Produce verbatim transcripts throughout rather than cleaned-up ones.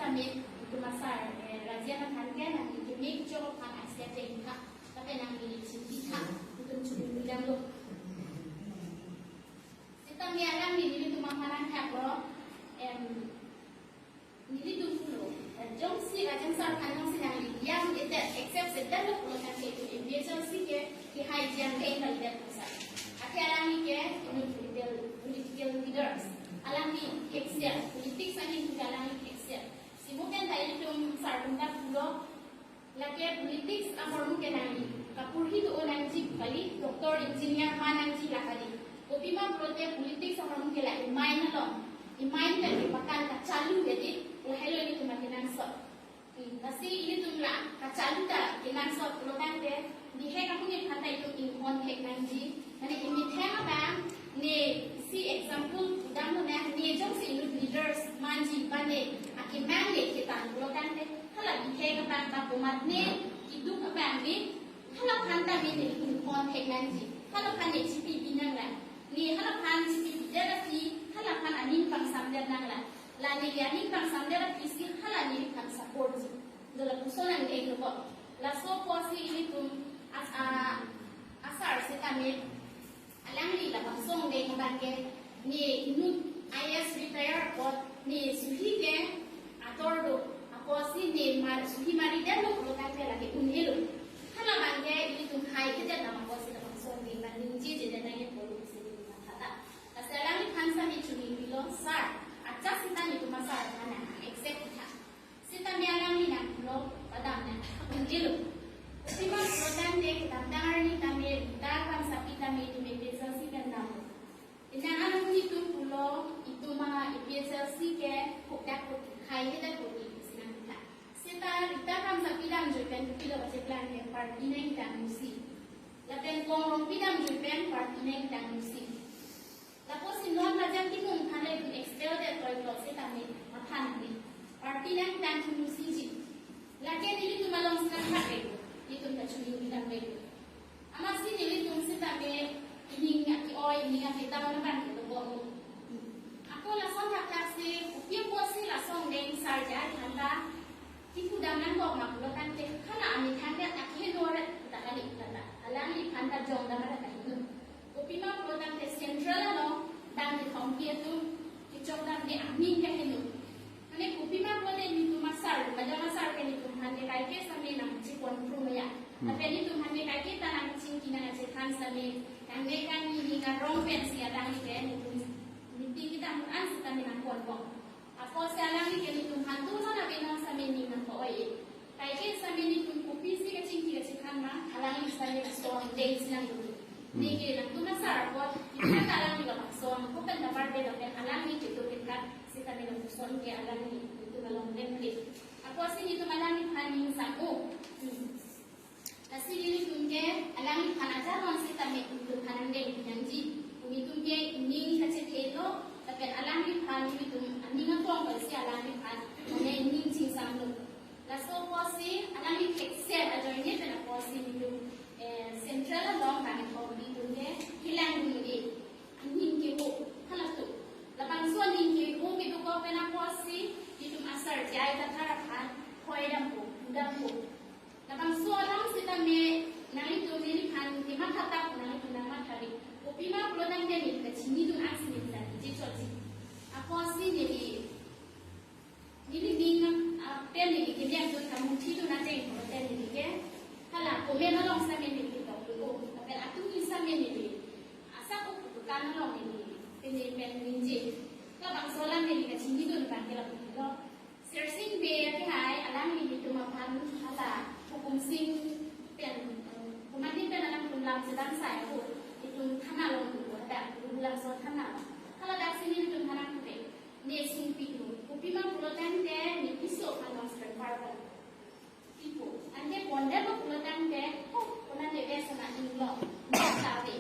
Kami itum asar, eh, Rajian aphan ke nangli keme kechok aphan asia te ingkha, tapi nangli chingki kha, itum chingki dam lo. Sitame alangli nelitum aphan nangthak lo, em, nelitum pulo, eh, jongsi Rajian sar aphan jongsi nangli yang ite accept sedan lo pulo tangte itum M P H L C ke kehai jang ke invalid lo sar. Athe alangli ke political, political leaders. Alangli thekser, politics ani pulo alangli thekser. Simo pen ta itum sar atum ta pulo, lake politics ahormu ke nangji, kaporhi do-o nangji kali, doctor, engineer ma nangji la kali. Kopima pulote politics ahormu ke la imain along, imain ke pakan kachalu jadi, lahelo ilitum akenangsot. Hmm, lasi ilitum la kachalu ta kenangsot pulo tangte, bihek amonit aphan ta itum inghon thek nangji. Mane imitheng abang, ne isi example pudam lo na, ne jongsi inut leaders manji bane, akemang ne ketang pulo tangte, hala bihek abang ba komatne keduk abang ne, halaphan ta ne inghon thek nangji. Halaphan ne chipi bi nang la. Ne halaphan chipi bidet aphi, halaphan aning pangsamdet nang la. La neli aning pangsamdet aphi si hala neliphan support ji. Dola puson ang deng lo ko. Laso apotsi ilitum as-, a, asar sitame alangli labangso angdeng abang ke ne inut I A S retire apot ne suhi ke ator do. Apotsi ne mar suhi mari det lo pulo tangte lake un-e lo. Halabang ke ilitum hai kedet nama apotsi labangso angdeng abang ningjeje det nangji pulo si neli mathata. Lasi alangliphan sitame choningri lo, sar, acha sita netum asar aphan nang accept tha. Sitame alangli nangpulo, padam nang, un-e lo. Kopima pulo tangte kedamtang arni tame, Rita Kramsapi tame itum A P H L C pen dam lo. Penang arni itum pulo, itum A P H L C ke hokdak koti, khaihedak koti, pusi nangtha. Seta Rita Kramsapi damjui pen kopilo kacheplang ke party nangtang musi. Lapen Kongrongpi damjui pen party nangtang musi. Lapusi non Rajian Timung aphan le itum expel det toilo sitame aphan ne party nangtang thu musi ji. Lake nelitum along si nangthak re, nelitum ta choningri dam re. Amatsi nelitum sitame ining ake-oi, ining ake-tang nang bang ke lo bo. Ako lason thakthak si, kopi apotsi lason angdeng sar ja thanta, kipu dam nangkok ma pulo tangte, hala amethang det akeheno ret ta kali ta ta. Alangliphan ta jong dam ta kaheno. Kopima pulo tangte central along, dam kethom pi atum, kechok dam de aning kaheno. Mane kopima pulote netum asar, Rajian asar ke netum aphan ke kaike sitame nangchepon pru maya. Hmm. Lapen netum aphan ke kaike ta nangchingki nangchethan sitame, nang ne kan ni ni karong pensi alangli ke netum meeting kedam an sitame nangpon bom. Apotsi alangli ke netum aphan tu mana benong sitame ning nangko-oi. Kaike sitame netum kopisi kachingki kachethan ma, alangli sitame laso angdeng si nangdun. Hmm. Neke nangtum asar apot, kita ta alangli labangso angko pen dabar pen lapen alangli kedo kita sitame lapuson ke alangli netum along pen klik. Apotsi netum alangliphan ning sang-o. Hmm. Lasi nelitum ke alangliphan ajaron sitame netum aphan angdeng pinangji. Netum ke ining kachethelo, lapen alangliphan netum aning atong kalsi alangliphan mane ning chingsam lo. Laso apotsi alangli thekser ajoine pen apotsi netum, eh, central along kami kong netum ke kelang dun-e. Aning keho, halatum. Labangso aning keho kedokok pen apotsi netum asar J I Kathar aphan hoi dampo, dampo. Labangso alam sitame nanglitum neliphan kematha tap nanglitum nangmatha ri. Kopima pulo tangte neli kachinidun aksi neli ta ningje chotji. Apotsi neli, neli ning, ah, pen neli keme angdun kamuthidun ateng pulote neli ke hala comment along sitame neli toklo. Lapen atum sitame neli asap upu dukan along neli pine pen ningje. Labangso alam neli kachinidun abang ke lapu lo. Sirsing Bey akehai alangli netum aphan hala Hukum Sing pen, eh, komatne pen alangtum lam sedang sai ahut, netum thana along tu ada, Rulangso thana along. Hala daksi netum thana kute, ne sungpi tu, kopima pulo tangte ne piso aphan long srem par bom. Ipo, ante pondetlo pulo tangte, oh, konat le bes na inglo, ne ta ve.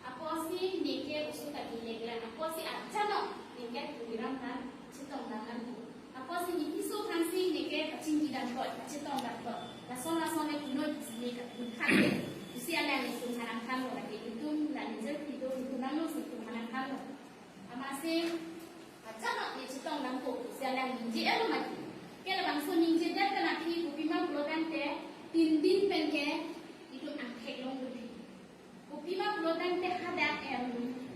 Apotsi neke oso ta bilek lang, apotsi achanok neke Tuliram aphan chetong dam nangpo. Apotsi ne piso aphansi neke kachingki dam kot, kachetong dam kot. Lason lason le punoi si ne katungkhan le. Pusi alang netum aphan nangthanlo lake, netum la ningje pido, netum nanglo si netum aphan nangthanlo. Amatsi achanok ne chetong dampo pusi alang ningje-et lo mati. Ke labangso ningjedet pen aphi kopima pulo tangte, tin din pen ke itum angthek longdunde. Kopima pulo tangte hadak em,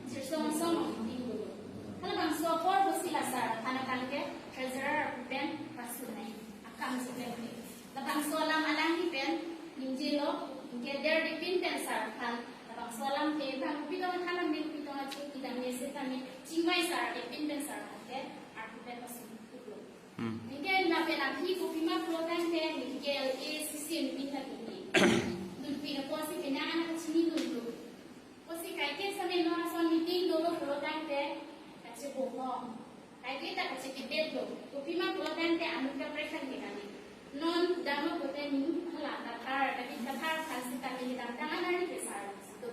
Sirsong Asong meeting dolo. Halabangso apor pusi la sar aphan abang ke treasurer pen pasunai akam si pen ke. Labangso alam alangli pen ningjelo, ke der dipin pen sar aphan labangso alam ke bang pitong thanam ning pitong achik kidam ne setame chingvai sar dipin pen sar aphan ke arpu pen pasun tuklo. Hmm. Anke lapen aphi kopima pulo tangte, anke L A C C M P ta kini. Dun pi apotsi penang an kachinidunlo. Apotsi kaike same non ason meeting dolo pulo tangte, kachebohong. Kaike ta kachekidetlo. Kopima pulo tangte anut kaprek an ke kali. Non damlo pulote ning hala Kathar, David Kathar aphan setame kedamtang an ari ke sar situ.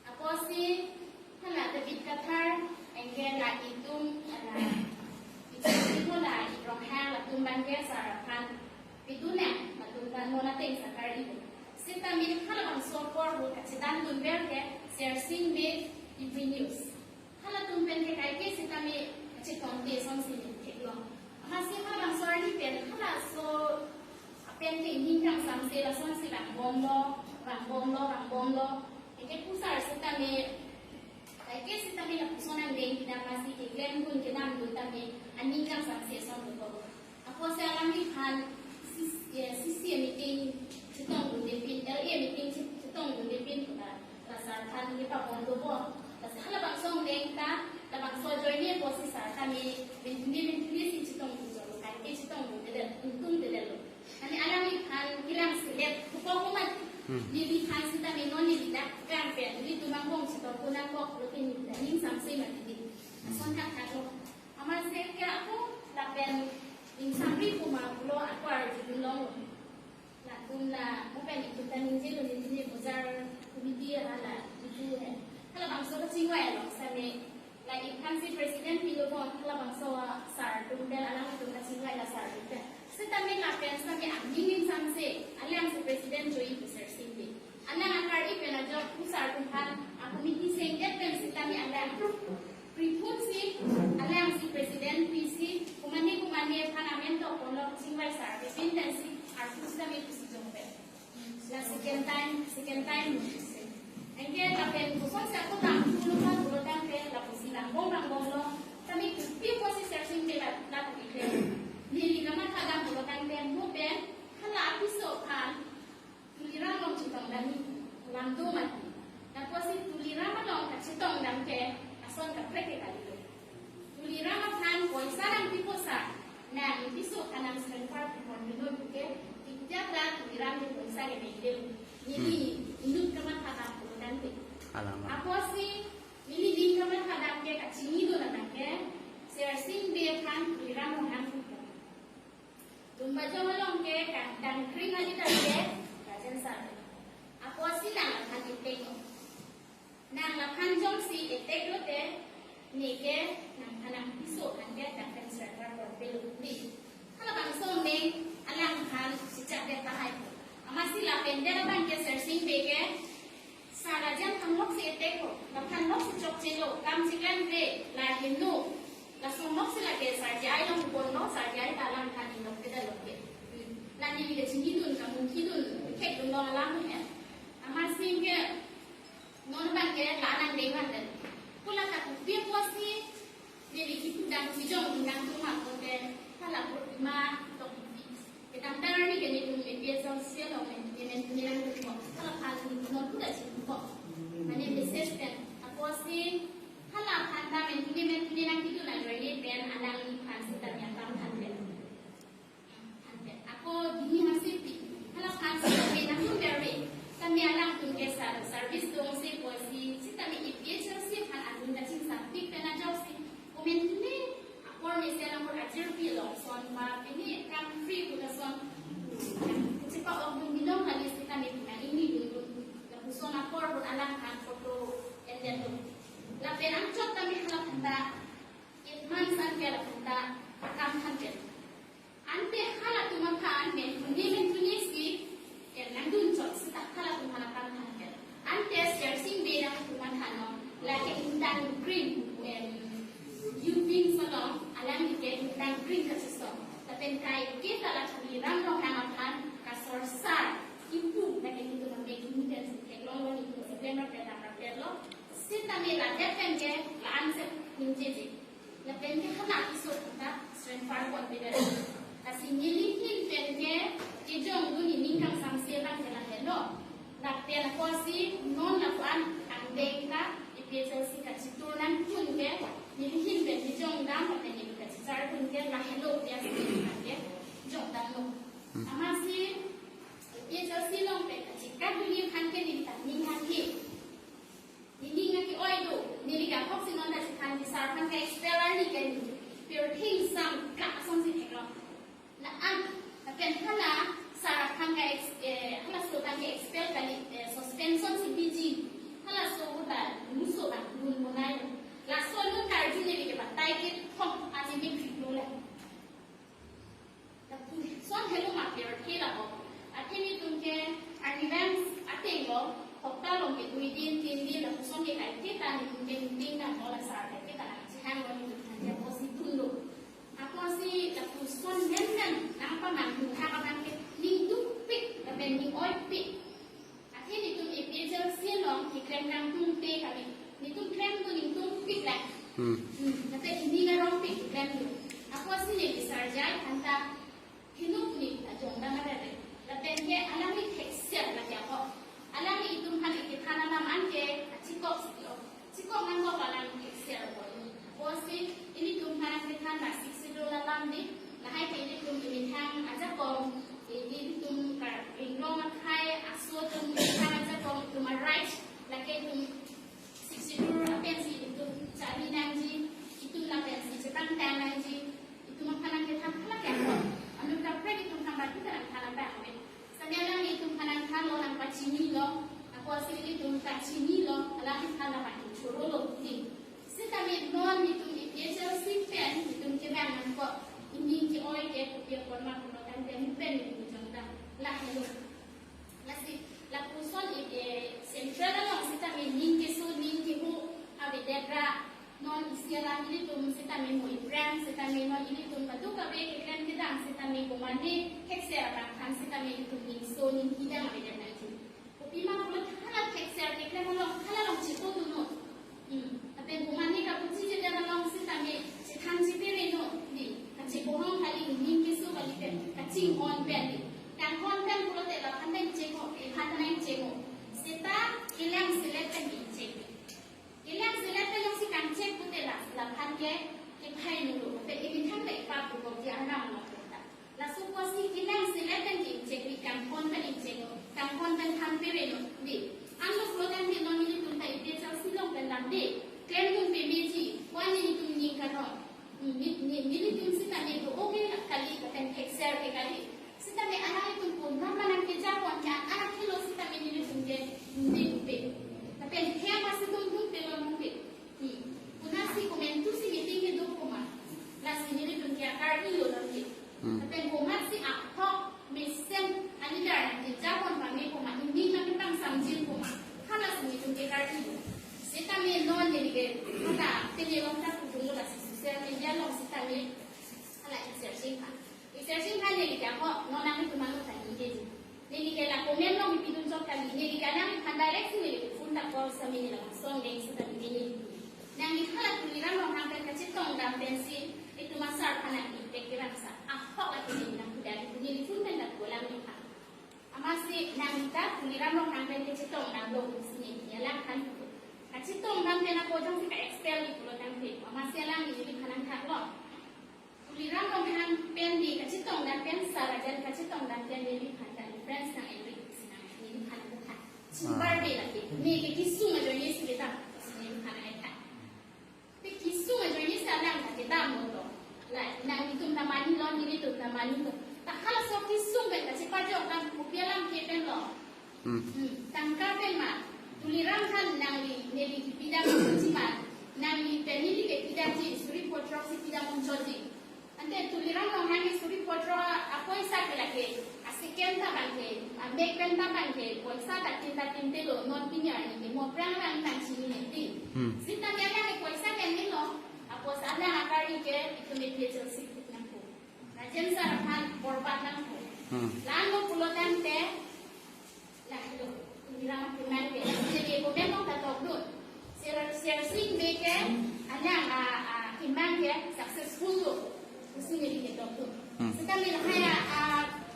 Apotsi hala David Kathar, anke la itum, la itum itum la i Ronghang latum abang ke sar aphan pidun nang, latum ta non ateng sakar ibu. Setame halabangso apor hu kachedandun ber ke Sersing Bey Evening News. Halatum pen ke kaike setame kachetongte asonsi ningtheklo. Amatsi halabangso arni pen halaso apen ke ning kangsamse lasonsi vangbomlo, vangbomlo, vangbomlo. Anke pusar setame, kaike setame lapuson angdeng kedam, amatsi keklemdun kedamdun tame aning kangsamse ason dokok. Apotsi alangliphan C C, eh, C C A meeting chetongdunde pin, L A meeting chet-, chetongdunde pin puta, la sar aphan kepabom dopo. Lasi halabangso angdeng ta, labangso ajoine apotsi sar tame, mentune mentune si chetongdun jolo, kaike chetongdundedet, ingtungdedetlo. Ani alangliphan kelang selet, kupok umat. Hmm. Neliphan setame non neli dak kan pen, nelitum angbong chetong konang kok pulote neli ta ning samse mati di. Ason thakthaklo. Amatsi ke ako lapen ingsamri puma pulo ako arjulong. Latum la mo pen itum ta ningjelo, neli ni bojar committee hala itu he. Halabangso kachingvai along same la iphan si president pilo bon, halabangso sar atum pen, alanglitum kachingvai la sar atum pen. Setame lapen same aning ning samse, alangsi president joi pu Sersing Bey. Alang akar-i pen ajok pusar atum aphan a committee sengdet pen setame alang priput si, alangsi president pisi, komane komane aphan amen to ponlo kachingvai sar, bepin pensi arpu setame pusi jong pen. La second time, second time pusi. Anke lapen kosonsi ako tangthu lo aphan pulo tangte, lapusi vangbom vangbomlo. Tame kopi apotsi Sersing Bey la, la kopi kle. Neli kamatha dam pulo tangte, mo pen hala apiso aphan Tuliram along chetongdamji, lam do mati. Lapusi Tuliram along kachetongdam ke ason kaprek ke kalilo. Tuliram aphan poisa nangpipo sar, nang piso kanang seven five pi pon pinon puke, tiktyak la Tuliram ke poisa ke mengdem. Neli inut kamatha dam pulo tangte. Alamak. Apotsi neli ning kamatha dam ke kachinidun abang ke, Sersing Bey aphan Tuliram Ronghang pupo. Lumbajong along ke kedang kring alit ke Rajen sar. Apotsi nang laphan etek lo. Nang laphan jongsi etek lote, neke nangphan nangpiso aphan ke dang pen surrender korpelo pu. Halabangso angdeng alangphan chichak det tahai. Amatsi lapen det abang ke Sersing Bey ke sar Rajen aphan lok si etek lo, laphan lok si chokchelo, kam chiklang pe, la heno, lason lok si lake sar J I along ponlo, sar J I ta alangphan inglok pe dalok ke. La neli kachinidun, kamungkidun, khekdun lo alam he. Amatsi ke non abang ke la nang deng man den. Pula ta kopi apotsi neli kipu dam si jong dun nangtum ma kote, hala purtima tok. Kedamtang arni ke nelitum A P H L C along men, men, men, men, hala aphan nelitum non puda chingko. Mane message pen. Apotsi hala aphan ta mentune mentune nangkidun ajoine pen alangliphan setame akam than pen. Than pen. Ako dini hangsi pi. Hala aphan setame nangdun berbe. Tame alangtum ke sar, service dongsi pusi, setame A P H L C aphan adun kachingsam pik pen ajoksi. Komentune apor mesen apor ajirpi along ason ma pini kam free pu lason. Chepa-okdun binong kali setame pina ini dun dun. Lapuson apor pun alangphan photo endetlo. Lapen anchot tame hala aphan ta, eight months an ke la aphan ta akam than pen. Ante halatum aphan mentune mentune si, eh, nangdun chot seta halatum aphan akam than pen. Ante Sersing Bey nangtum aphan lo, lake ingtang kring, em, youth wing along, alangli ke ingtang kring kachesong. Ta Pen kaike ta la Tuliram Ronghang aphan kasorsar kipu lake nelitum amek kimi pen si theklonglo, nelitum si klemrap pen damrap pen lo. Sitame ladak pen ke la-an si ningjeje. Lapen ke hala iso kata strength par pon bidar. Lasi neli ahin pen ke kejongdun nening kangsam si abang ke lahelo. Lapen ako si non lapu-an angdeng ta A P H L C kachitur nangdun ke, neli ahin pen kejongdam lapen neli kachicharpon ke lahelo ya si neli ahin ke jongdamlo. Hmm. Amatsi A P H L C along pen kachikatdun aphan ke neli ta ning hanghe. Nening ke-oi do, neli ke ahok si non ta chethan, sir aphan ke expel arni ke neli pirthe ingsam ka asonsi theklong. La-an, lapen hala sir aphan ke ex-, eh, halaso aphan ke expel kali, eh, suspension si piji. Halaso ahut ta muso abang dun monai. Laso alun karju neli ke batai kethom aji me kriklo le. Lapuson helo ma pirthe la ho. Athe nelitum ke arnivang ateng lo, hopta along ke dui din, tin din, lapuson ke kaike ta nelitum ke meeting damlo, la sir kaike ta nangchehanglo, nelitum aphan ke apotsi dunlo. Apotsi lapuson menmen nangpamanghu thak abang ke ning dukpik lapen ning oipik. Athe nelitum A P H L C along keklem kangtungte kami, nelitum klemdun ning dukpik lang. Hmm. Hmm, lapen ning arongpik klemdun. Apotsi neli sir ajai aphan ta hinu pu neli ta jongdam arere. Lapen ke alangli thekser lake ahok. Alangli itum aphan ikethan alam an ke achikok si lo. Chikok nangkok alam thekser ko. Apotsi ilitum aphan kethan la Sixth Schedule alam di. Lahai ke ilitum imethang ajakong, ilitum Karbi Anglong akhei aso atum imethang ajakong, itum a-right, lake itum Sixth Schedule apensi itum chari nangji, itum lapensi chepangtang nangji, itum aphan nangkethan hala ke ako. Anut kaprek itum aphan batu ta nangthan abang ave. Sitame alangli itum aphan nangthanlo, nangpachinilo, apotsi ilitum kachinilo, alangli aphan nangpachinchorolo, di. Sitame non nelitum A P H L C pen nelitum kevang nangkok, nening ke-oi ke kopi apot ma pulo tangte pen nelitum jongdam lahelo. Lasi lapuson i, eh, central along sitame ning keso ning keho avedet ra, non isi alam ilitum sitame mo iprang, sitame non ilitum kadokave keklem kedam sitame komane thekser abang aphan sitame ilitum ning so ning hidang avedet nangji. Kopima pulo hala thekser keklem along, hala along chepodunnon. Hmm. Lapen komane kapuji jedet along sitame chethan cheperenon, di. Kachebohong kali, ning keso kali pen, kachinghon pen, di. Kanghon pen pulote laphan pen cheko, ephan ta nangcheko. Seta kelang selet pen cheko. Kelang selet pen jongsi kangchek pute la, laphan ke kephai nulu. Lapen imethang ta ipap bukok di aram lo ta. Laso apotsi kelang selet pen ingchek, kanghon pen ingchek, kanghon pen than perenon, di. Anlo pulo tangte non nelitum ta A P H L C along pen lam di. Klemdun pemeji, ko-an nelitum ning karong. Ni, ni, nelitum sitame do-o ke kali, lapen thekser ke kali. Sitame alanglitum pun ram manang kejapon ke anak helo sitame nelitum ke dun pe. Lapen hem asi dun dun pe lo nung pe. Hmm. Konatsi komantu si meeting kedo komat. Lasi nelitum ke akarilo nangke. Hmm. Lapen komatsi ahok mesen alidar nangkejapon pame komat, nening nangpangsamjin komat. Halasi nelitum ke akarilo. Sitame non neli ke mata tele long ta kudung lasi social media along sitame hala insertion pa. Insertion pa neli ke ahok non nangtum anu ta ningjeji. Neli ke la comment along pidun chot kali, neli ke nangphan direct si neli phone ta call sitame neli langsong deng sitame neli. Nangli hala Tuliram Ronghang pen kachetongdam pensi itum a-sir aphan nangli pek kevang sa. Ahok ake neli nangpudari, neli phone pen ta call nangphan. Amatsi nangli ta Tuliram Ronghang pen kachetongdamlo si neli alang aphan pu. Kachetongdam pen ako jongsi ka-expel di pulo tangte, amatsi alangli neliphan nangthaklo. Tuliram Ronghang pen di kachetongdam pen, sir ajan kachetongdam pen neliphan ta reference nang-enri si nang neliphan nangthan. Chimbar de lake. Ne ke kesung ajoine si kedam si neliphan nangthan. Te kesung ajoine si alang ta kedamlo to. La, nanglitum ta manilo, nelitum ta manilo. Ta halaso kesung pen kachepajok kan kopi alam ke pen lo. Hmm. Hmm. Tangka pen ma, Tuliram aphan nangli neli kepidam chima, nangli pen neli kepidamji, suri phongo throk si pidam un chotji. Ante Tuliram Ronghang ke suri phongo throk apoisa ke lake, a-second ta abang ke, amek pen ta abang ke, poisa ta tin ta tin te lo, non pini arni ke mo aphrang abang nangchinine di. Hmm. Sitame alang ke poisa ke nilo, apotsi alang akari ke, itum A P H L C kut nangpo. Rajen sir aphan borbat nangpo. Hmm. Lalo pulo tangte, lahelo, Tuliram akemang ke, sini ke komen nong ta tokdun. Sir, Sir Sing Bey ke, anang a, a, akemang ke successful do. Sini ke tokdun. Hmm. Seta neli lahai a, a,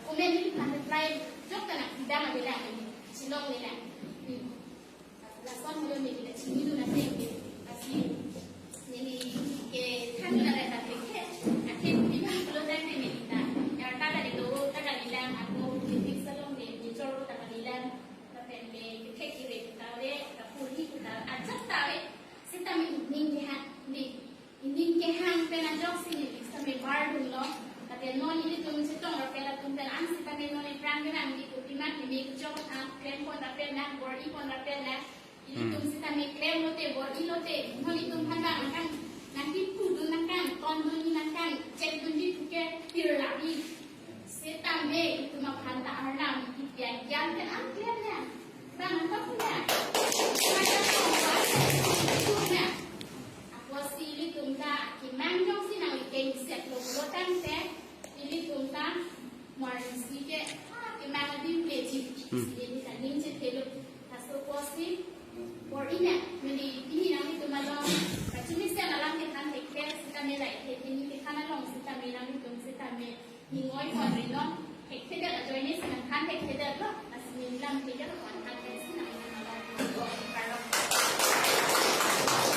komen neli aphan reply jok ta nangpidam avelang neli, Shillong avelang. Hmm. Lason holo neli kachinidun ateng ke, lasi neli kethandun arat ta thekthe, athe pima pulo tangte neli ta, ya ta kali do, ta kalilang, ako politik salong de, major ta kalilang, lapen me kethek kere ta ave, kaporhi ta ajat ta ave, seta me ning kehang, ne, ining kehang pen ajoksi neli seta me bardunlo. Lapen non ilitum chetong rapet atum pen an seta me non iphrang kenang di kopi ma keme kejok aphan klempon rapet nang, bor-ipon rapet nang. Ilitum Hmm. seta me klem lote, bor-i lote, non itum aphan nangkang, nangkipudun nangkang, tondunji nangkang, chekdunji puke tirlari. Seta me itum aphan ta Arnam kipi a-gyan pen an klem nang. Bang an ta punya. Mata tong ba, itum na. Apotsi ilitum ta akemang jongsi nangkengset lo pulo tangte, ilitum ta marisi ke, ah, kemang adim keji. Hmm. Neli ta ning chethelo. Laso apotsi, bor-i na, neli pini nanglitum along kachumisen alam kethan thekthe, seta me lahai the pini kethan along seta me nanglitum seta me ning oipon ri non, thekthedet ajoine si nangthan thekthedetlo, lasi neli lam thekthe lo.